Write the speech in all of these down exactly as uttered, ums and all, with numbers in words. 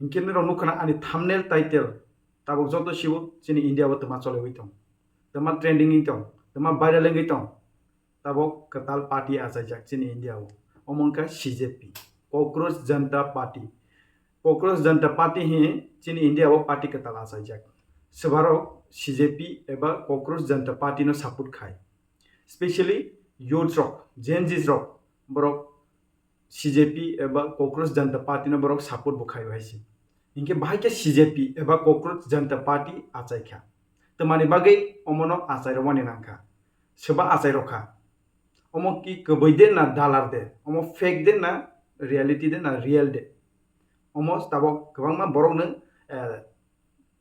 Hinkhe nirok nukha na ani thumbnail title, tabuk joto sibo chini India o twma choliwi tong, twma trending wng tong, twma viral wngwi tong. Tabuk kwtal party achaijak chini India o, omo wngkha C J P, Cockroach Janta Party. Cockroach Janta Party hi chini India o party kwtal achaijak. Swbarok C J P eba Cockroach Janta Party no support khai, specially youth rok, Gen Zs rok, borok C J P eba Cockroach Janta Party no borok support bo khai hai se. Hinkhe bahai khe C J P eba Cockroach Janta Party achai kha. Twmani bagwi omono achai rwmani nang kha? Swba achai rw kha? Omo ki kwbwi de na dalar de? Omo fake de na reality de na real de? Omo tabuk kwbangma borokno, eh,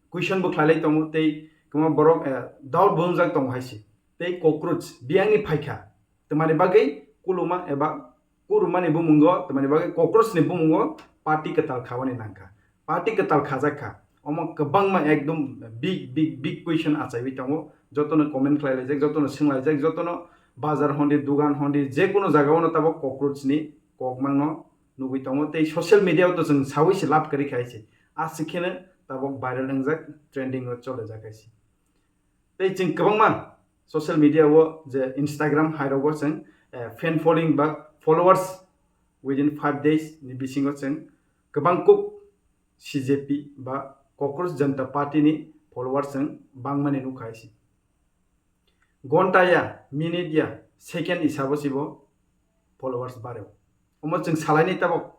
question bo khlailai tongo tei kwbangma borok, eh, doubt bo wngjak tongo hai se. Tei cockroach biyangni phaikha, twmani bagwi kuluma eba kurumani bumungo, twmani bagwi cockroach ni bumungo party kwtal khabani nangkha. Party kwtal khajak kha. Omo kwbangma ekdom big, big, big question achaiwi tongo. Jotono comment khlailaijak, jotono swnglaijak, jotono bazar hondi, dugan hondi, jekunu jagao no tabuk cockroach ni kokmangno nugwi tongo. Tei social media o to chwng sawi se lab kwrwi khai se. Aswk kheno tabuk viral wngjak, trending o cholejak hai se. Tei chwng kwbangma social media o je Instagram hai rogo chwng, eh, fan following ba followers within five days ni bisingo chwng kwbang kuk C J P ba Cockroach Janta Party ni followers chwng bangmani nukha hai se. Gonta ya, minute ya, second hisabo sibo followers bareo. Omo chwng salainai tabuk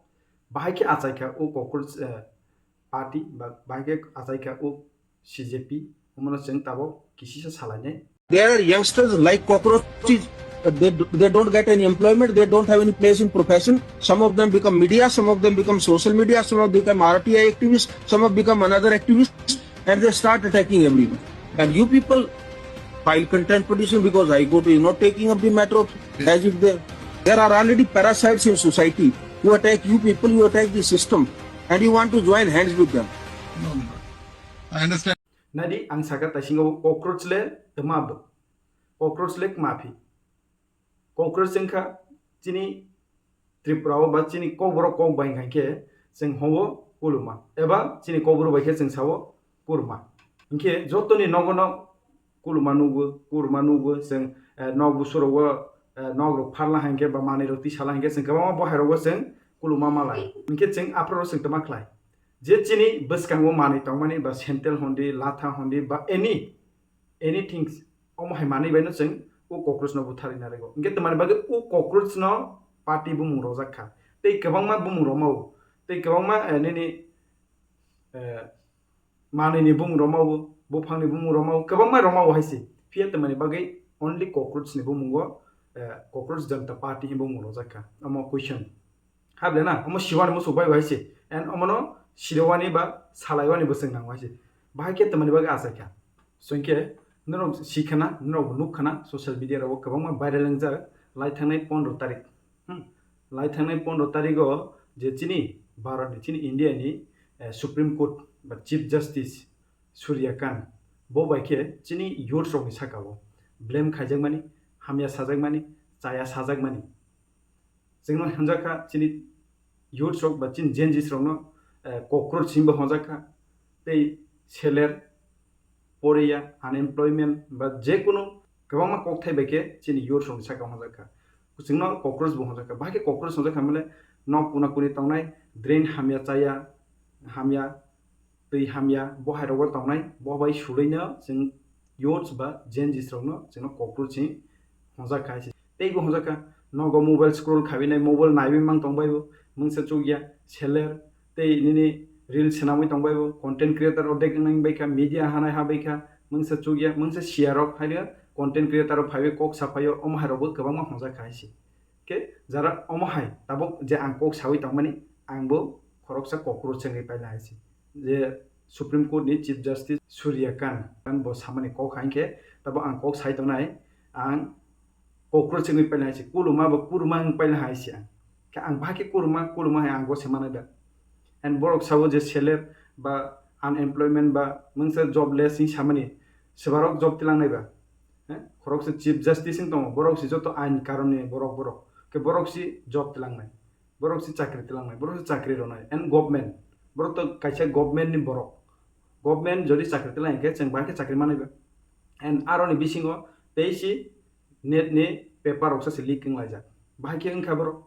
bahai khe achaikha o cockroach, eh, party ba bahai khe achaikha o C J P, omono chwng tabuk kisisa salainai. There are youngsters like cockroaches. Uh, they, do- they don't get any employment. They don't have any place in profession. Some of them become media. Some of them become social media. Some of them become R T I activists. Some have become another activist. And they start attacking everyone. And you people file contempt petition because High Court is not taking up the matter of as if they. There are already parasites in society who attack you people, who attack the system, and you want to join hands with them. No, no. I understand. Nadi ang saka taisingo cockroach le tma bo. Cockroach le kma phi. Cockroach wngkha chini Tripura o ba chini kokborok kok bai hai khe chwng howo kuluma eba chini kokborok bai khe chwng sawo kurma. Hinkhe jotoni nogo no kuluma nugo, kurma nugo, chwng, eh, nok busu rogo, eh, nok rok pharla hai khe ba manwi rok tisala hai khe chwng kwbangma bohai rogo chwng kuluma malai. Hinkhe chwng aphuru chwng tma khlai? Je chini bwskango manwi tongmani ba sandal hondi, latha hondi ba any, anything, omo hai manwi bai no chwng o cockroach no butharwi narwgo. Hinkhe twmani bagwi o cockroach no party bumung rojak kha. Tei kwbangma bumung romao. Tei kwbangma, eh, nini, eh, manwi ni bumung romao, buphang ni bumung romao, kwbangma romao hai se. Phiya twmani bagwi only cockroach ni bumungo, eh, Cockroach Janta Party hin bumung rojak kha. Omo question. Hable na, omo siwani muchuk bai bai se. And omono sirowani ba salaiwani bwswng nang bai se. Bahai khe twmani bagwi achaikha. Chwngkhe norok sikhana, norok bo nukhana, social media rogo kwbangma viral wngjak, lai thangnai pondro tarik. Hmm. Lai thangnai pondro tarigo je chini Bharat ni, chini India ni, eh, Supreme Court ba Chief Justice Surya Kant, bo bai khe chini youth rokni sakao blame khaijakmani, hamya sajakmani, chaya sajakmani. Chwngno hwnjakha chini youth rok ba chini Gen Zs rokno, eh, cockroach hinba hwnjakha, tei seler, poriya, unemployment ba jekunu kwbangma kokthai bai khe chini youth rokni saka hwnjakha. Chwngno cockroach bo hwnjakha. Bahai khe cockroach hwnjakha mane nok kuna kuni tongnai, drain hamya chaya, hamya twi hamya, bo hai rogo tongnai, bo bai sulaino chwng youths ba Gen Zs rokno chwngno cockroach hwnjakha hai se. Tei bo hwnjakha, nogo mobile scroll khawi nai, mobile naiwi mang tong baibo, mungsa chukya, seler, tei nini reel swnamwi tong baibo, content creator ordek wng bai kha, media hanai ha bai kha, mungsa chukya, mungsa siya rok hai content creator rok phaiwi kok saphaio, omo hai rokbo kwbangma hwnjakha hai se. Khe jara omo hai tabuk je ang kok sawi tongmani, ang bo khoroksa cockroach wngwi paila hai se. Je Supreme Court ni Chief Justice Surya Kant, Kant bo samani kok hai khe, tabo ang kok sai tongnai, ang cockroach wngwi paila hai se, kuluma bo kuruma wngwi paila hai se ang. Khe ang bahai khe kuruma, kuluma hai ang bo se manai da. And borok sabo je seler ba unemployment ba mungsa jobless wngwi samani, swbarok job tilangnai ba. Eh, khoroksa Chief Justice wng tongo, borok si joto ain karoni borok borok. Khe borok si job tilangnai, borok si chakri tilangnai, borok si chakri ronai, and government, Borok to kaisa government ni borok. Government jodi chakri tila hinkhe chwng bahai khe chakri manai ba. And aroni bisingo teisi net ni paper rok sase leak wng laijak. Bahai khe wngkha borok.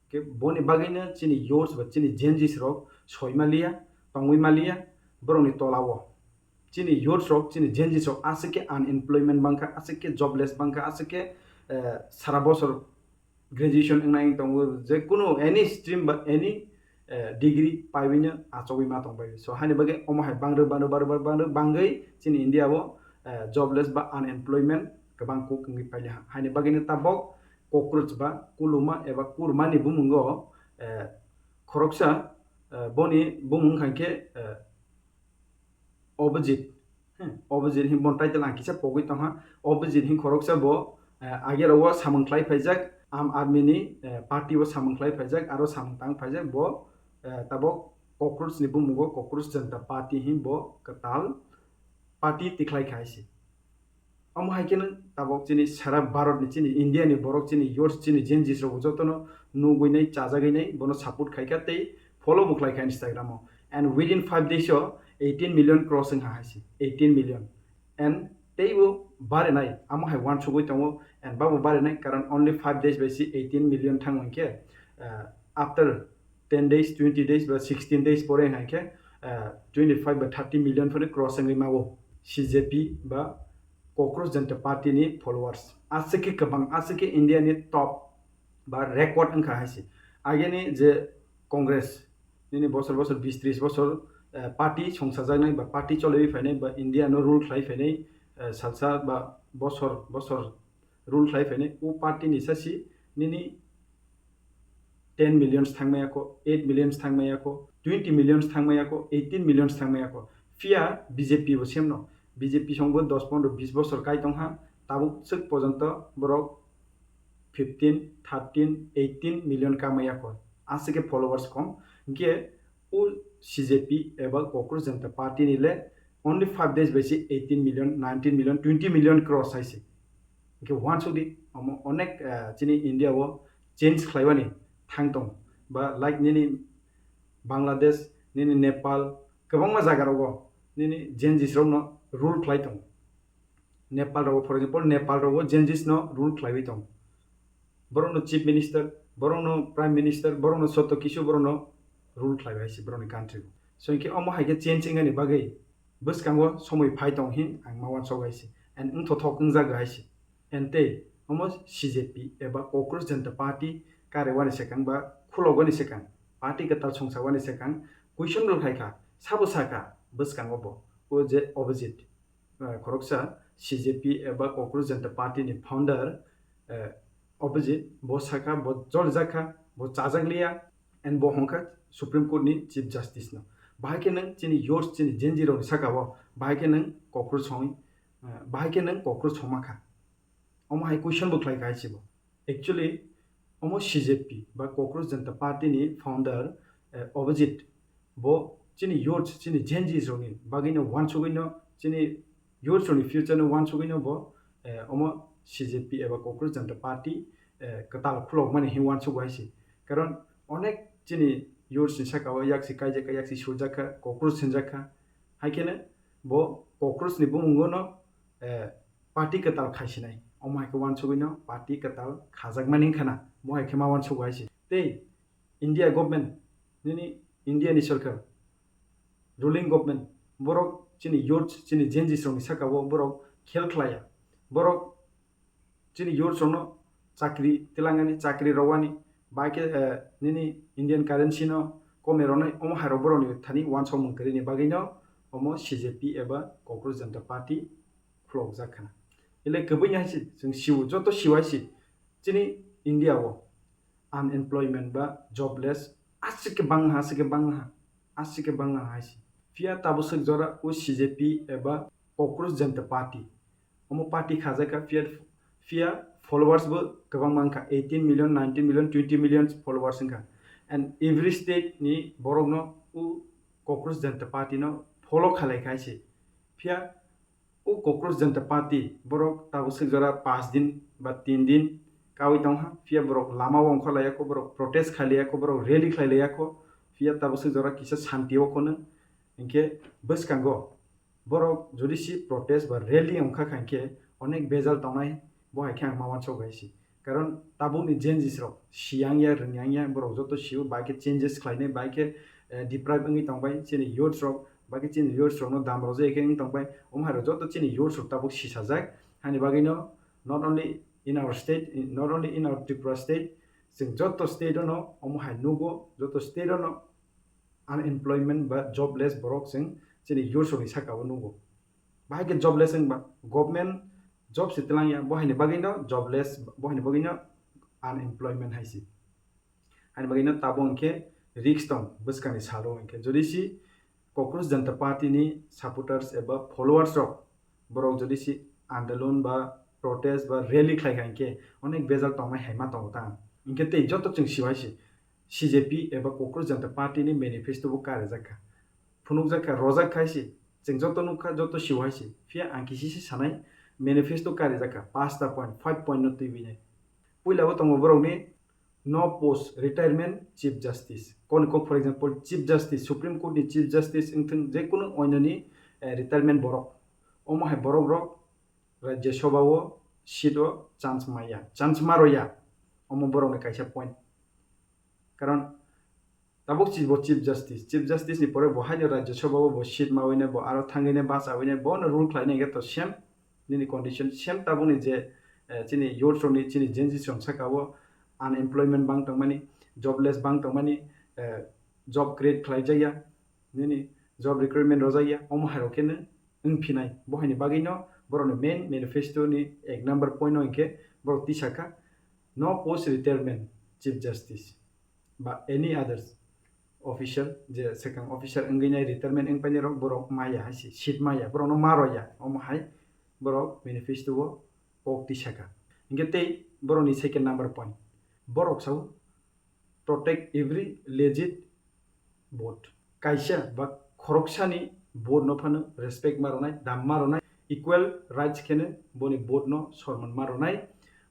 Ke boni bagwino chini youths ba chini Gen Zs rok soi maliya, tongwi maliya, borokni tolao. Chini youths rok, chini Gen Zs rok aswk khe unemployment bangkha, aswk khe jobless bangkha, aswk khe, eh, sara bosor graduation wngnai wng tongo, je kunu any stream ba any, eh, degree paiwino achogwi ma tong bai. So, haini bagwi omo hai bangrwi, bangrwi, bangrwi, bangrwi, bangrwi chini India o, eh, jobless ba unemployment kwbang kuk wngwi pailiha. Haini bagwino tabok cockroach ba kuluma eba kurmani bumungo, eh, khoroksa, eh, boni bumung wngkha khe, eh, Abhijit. Hmm, Abhijit hin bon title ang kisa pogwi tongha. Abhijit hin khoroksa bo, eh, age ro o samung khlai phaijak, Aam Aadmi ni, eh, party o samung khlai phaijak, aro samung tang phaijak bo, eh, tabok cockroach ni bumungo Cockroach Janta Party hin bo kwtal party tikhlai kha hai se. Omo hai kheno tabok chini sara Bharat ni, chini India ni borok, chini youth, chini Gen Zs rok jotono nugwi nai, chajagwi nai, bono support khai kha tei follow bo khlai kha Instagram o. And within five days o eighteen million cross wng ha hai se, eighteen million. And tei bo bare nai, amo hai wansugwi tongo, and babo bare nai, karon only five days bai se eighteen million thang hwn khe, uh, after ten days, twenty days ba sixteen days pore hai khe, uh, twenty five ba thirty million phano cross wngwi ma o C J P ba Cockroach Janta Party ni followers. Aswk khe kwbang, aswk khe India ni top ba record wngkha hai se. Ageni je Congress, nini bosor bosor bis tris bosor, eh, party songsajaknai ba party choliwi phainai ba India no rule khlai phainai, eh, salsa ba bosor bosor rule khlai phainai, o party ni sasi nini ten millions thangmaya kho, eight millions thangmaya kho, twenty millions thangmaya kho, eighteen millions thangmaya kho. Phiya B J P bo same no. B J P songbo dos pondro bis bosor kai tongha, tabuk swk porjonto borok fifteen, thirteen, eighteen million kamaya kho. Aswk khe followers kom. Hinkhe o C J P eba Cockroach Janta Party ni le only five days bai se eighteen million, nineteen million, twenty million cross hai se. Hinkhe wansuk di, omo onek, eh, chini India o change khlaiwani thang tong. Ba like nini Bangladesh, nini Nepal, kwbangma jaga rogo nini Gen Zs rokno rule khlai tong. Nepal rogo, for example, Nepal rogo Gen Zs no rule khlaiwi tong. Borokno chief minister, borokno prime minister, borokno soto kisu borokno rule khlaiwi hai se borokni country o. So hinkhe omo hai khe change wngani bagwi bwskango somoi phai tong hin ang ma wansok hai se. And wngthothok wngjago hai se. And tei omo C J P eba Cockroach Janta Party karewani swkang ba khulogani swkang, party kwtal songsa wani swkang question rok hai kha, sabo saka bwskango bo, o je Abhijit, eh, khoroksa C J P eba Cockroach Janta Party ni founder, eh, Abhijit, bo saka bo jolijak kha, bo chajak liya, and bo hongkha Supreme Court ni Chief Justice no. Bahai khe nwng chini youths, chini Gen Z rok ni saka o, bahai khe nwng cockroach song, eh, bahai khe nwng cockroach songma kha. Omo hai question bo khlai kha hai se bo. Actually, omo C J P ba Cockroach Janta Party ni founder, eh, Abhijit, bo chini youth, chini Gen Zs rokni bagwino wansugwino, chini youth rokni future no wansugwino bo, eh, omo C J P eba Cockroach Janta Party, eh, kwtal khulokmani hin wansugwi hai se. Karon onek chini youths ni saka o yaksi kaijak kha, yaksi sujak kha, cockroach hinjak kha. Hai kheno bo cockroach ni bumungo no, eh, party kwtal khaisinai. Omo hai khe wansugwino party kwtal khajakmani wngkha na, bo hai khe ma wansugo hai se. Tei India government, nini India ni sorkar, ruling government, borok chini youth, chini Gen Zs rokni saka o borok khel khlaiya. Borok chini youth rokno chakri tilangani, chakri rwani, bai khe, eh, nini Indian currency no kome rwnai, omo hai rok borokni thani wansokmung kwrwini bagwino omo C J P eba Cockroach Janta Party khulokjak khna. Ele kwbwini hai se, chwng sio, joto sio hai se, chini India o unemployment ba jobless aswk khe bangha, aswk khe bangha, aswk khe bangha hai se. Phiya tabuk swk jora o C J P eba Cockroach Janta Party, omo party khajak kha, phiya, phiya followers bo kwbang mankha, eighteen million, nineteen million, twenty million followers wngkha. And every state ni borok no o Cockroach Janta Party no follow khalai kha hai se. Phiya o Cockroach Janta Party borok tabuk swk jora paanch din ba tin din kawi tongha, phiya borok lama o ongkhor laiya kho, borok protest khai laiya kho, borok rally khlai laiya kho, Phiya tabuk se jora kisa santi o khwno, hinkhe bwskango borok jodi si protest ba rally wngkha kha hinkhe onek bejal tongnai, bo hai khe ang ma wansok bai si. Karon tabukni Gen Zs rok siyang ya, rwngyang ya, borok joto sio, bai khe changes khlainai, bai khe, eh, deprive wngwi tongbai chini youths rok, bai khe chini youths rokno dam rwjak khe wng tongbai. Omo hai rok joto chini youths rok tabuk sisajak. Hani bagwino not only in our state, in, not only in our Tripura state, chwng joto state ono omo hai nugo, joto state ono unemployment ba jobless borok chwng chini youths rokni saka o nugo. Bahai khe jobless wngba government job se twlang ya, bo haini bagwi no jobless, bo haini bagwi no unemployment hai se. Haini bagwi no tabuk hinkhe risk tong bwskangni salo hinkhe. Jodi si Cockroach Janta Party ni supporters eba followers rok borok jodi si andolon ba protest ba rally khlai kha hinkhe onek bejal tongnai hai ma tongo ta. Hinkhe tei joto chwng siwai se C J P eba Cockroach Janta Party ni manifesto bo karijak kha. Phunukjak kha, rojak khai se. Chwng joto nukha, joto siwai se. Phiya ang kisi se sanai, manifesto karijak kha. Pasta point, five point no twiwi nai. Puila bo tongo borokni no post retirement Chief Justice. Koni kok, for example, Chief Justice, Supreme Court ni Chief Justice wngthwng, jekunu oinoni, eh, retirement borok. Omo hai borok rok Rajya Sabha o seat o chance maya, chance maroya. Omo borokni kaisa point. Karon tabuk chi-, bo Chief Justice, Chief Justice ni pore bo haino Rajya Sabha o bo seat mawinai, bo aro thangwinai, bachawinai, bono rule khlainai hinkhe to same nini condition, same tabukni je, eh, chini youth rokni, chini Gen Z rok saka o unemployment bang tongmani, jobless bang tongmani, eh, job create khlaijakya, nini job recruitment rojak ya, omo hai rok khe no wng phinai. Bo haini bagwi no borok ni main manifesto ni ek number point no hinkhe borok tisa kha, no post retirement Chief Justice ba any others official, je swkang officer wngwi nai retirement wng painai rok, borok maya hai se, seat maya, borok no ma rw ya, omo hai borok manifesto o kok tisa kha. Hinkhe tei borok ni second number point, borok sao protect every legit vote. Kaisa ba khoroksani vote no phano respect ma rwnai, dam ma rwnai, equal rights kheno boni vote no sorman ma rwnai.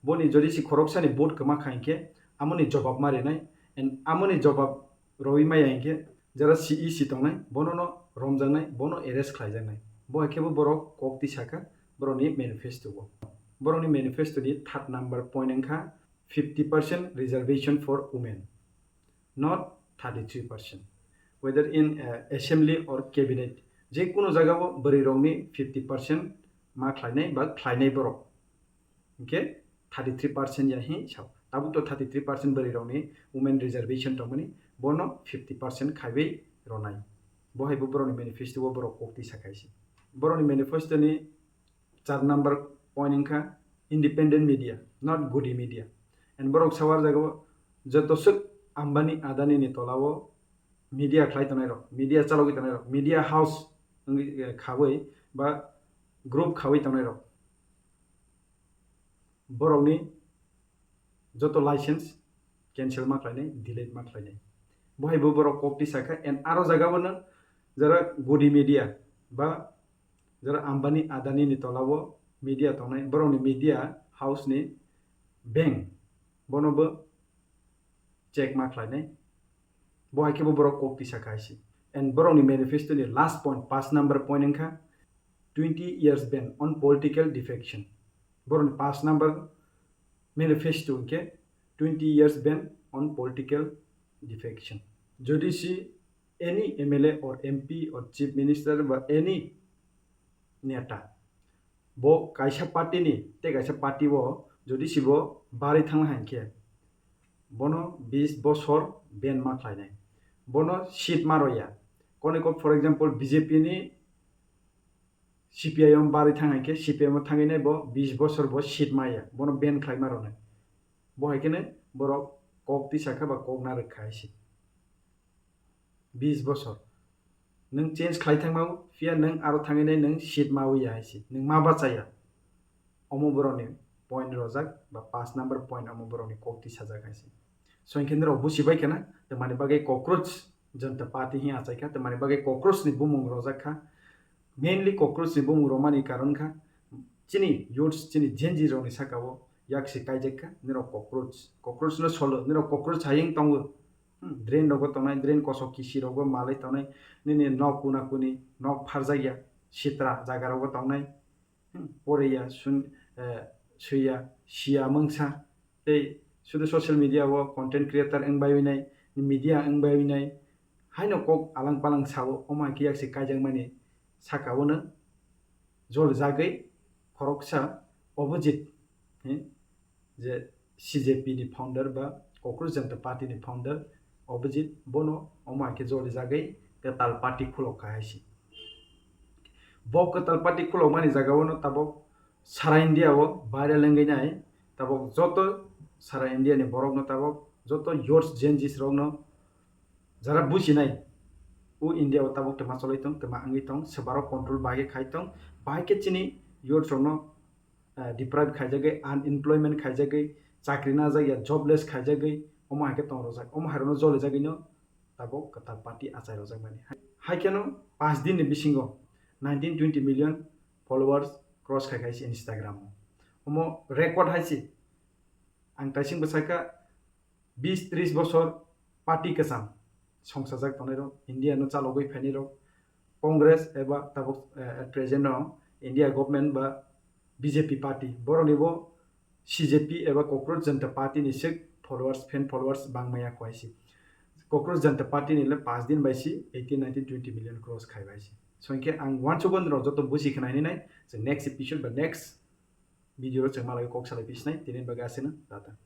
Boni jodi si khoroksani vote kwma kha hinkhe amoni jobab ma rinai, and amoni jobab rwi maya hinkhe jara C E C tongnai, bono no romjaknai, bono arrest khlaijaknai. Bo hai khe bo borok kok tisa kha borokni manifesto o. Borokni manifesto ni third number point wngkha fifty percent reservation for women, not thirty-three percent. Whether in, uh, assembly or cabinet, je kuno jagao bwrwi rokni fifty percent ma khlainai ba khlainai borok. Hinkhe thirty-three percent ya hi sao. Tabuk to thirty-three percent bwrwi rokni women reservation tongmani, bono fifty percent khaiwi ronai. Bo hai bo borokni manifesto o borok kok tisa khai se. Borokni manifesto ni char number point wngkha independent media, not gudi media. And borok sawar jagao joto swk Ambani Adani ni tola o media khlai tongnai rok, media chalogwi tongnai rok, media house wngwi, eh, khawi ba group khawi tongnai rok, borokni joto license cancel ma khlainai, delete ma khlainai. Bo hai bo borok kok tisa kha, and aro jagao no jara gudi media ba jara Ambani Adani ni tola o media tongnai, borokni media house ni bank, bono bo check ma khlainai. Bo hai khe bo borok kok tisa kha hai se. And borokni manifesto ni last point, paanch number point wngkha twenty years ban on political defection. Borokni paanch number manifesto hwnkhe twenty years ban on political defection. Jodi si any M L A or M P or chief minister ba any neta bo kaisa party ni tei kaisa party o jodi si bo barwi thangna hai khe bono bis bosor ban ma khlainai, bono seat ma rw ya. Koni kok, for example, B J P ni C P I M barwi thang hai khe C P I M o thangwi nai bo bis bosor bo seat ma ya, bono ban khlai ma rwnai. Bo hai kheno borok kok tisa kha ba kok narwk kha hai se. Bis bosor. Nwng change khlai thangma o, phiya nwng aro thangwi nai nwng seat ma wi ya hai se. Nwng ma bacha ya. Omo borokni point rojak ba paanch number point omo borokni kok tisajak hai se. So, hinkhe norok busi bai khana, twmani bagwi Cockroach Janta Party hi achai kha, twmani bagwi Cockroach ni bumung rojak kha. Mainly Cockroach ni bumung romani karon kha, chini youths, chini Gen Z rokni saka o yak se kaijak kha, norok Cockroach, Cockroach no solo, norok Cockroach hayung tongo. Hmm, drain rogo tongnai, drain kosok kisi rogo malai tongnai, nini nok kuna kuni, nok pharjakya, sitra jaga rogo tongnai, hmm, poriya, sun, eh, suya, siya mungsa, tei sudu social media o content creator wng bai nai, media wng bai nai, haino kok alang palang sao, omo hai khe yak se kaijakmani saka o no jolijagwi khoroksa Abhijit, hmm, je C J P ni founder ba Cockroach Janta Party ni founder Abhijit bono omo hai khe jolijagwi kwtal party khulok khai hai se. Bo kwtal party khulokmani jaga o no tabok sara India o viral wngwi nai, tabok joto sara India ni borok no tabok joto youths Gen Zs rok no jara bujinai o India o tabok twma cholai tong, twma wngwi tong, swbaro control bai khe khai tong, bai khe chini youths rok no ah, deprive khaijagwi, unemployment khaijagwi, chakri najak ya, jobless khaijagwi, omo hai khe tong rwjak. Omo hai rokno jolijagwino tabok kwtal party achai rwjakmani. Hai kheno paanch din ni bisingo nineteen twenty million followers cross khai khaisi Instagram o. Omo record haisi. Ang taising bwsakha bis tris bosor party kwcham songsajak tongnai rok, India no chalogwi phainai rok, Congress eba tabok, eh, present no India government ba B J P party, borok ni bo C J P eba Cockroach Janta Party ni sik followers, fan followers bangmaya kwaisi. Cockroach Janta Party ni le paanch din bai si eighteen, nineteen, twenty million cross khai bai si. So hinkhe ang wansukgo norok joto buji khna hinwi nai, chwng next episode ba next video ro chwng malai kok salai phi sinai, tini bagwi aswkno, tata.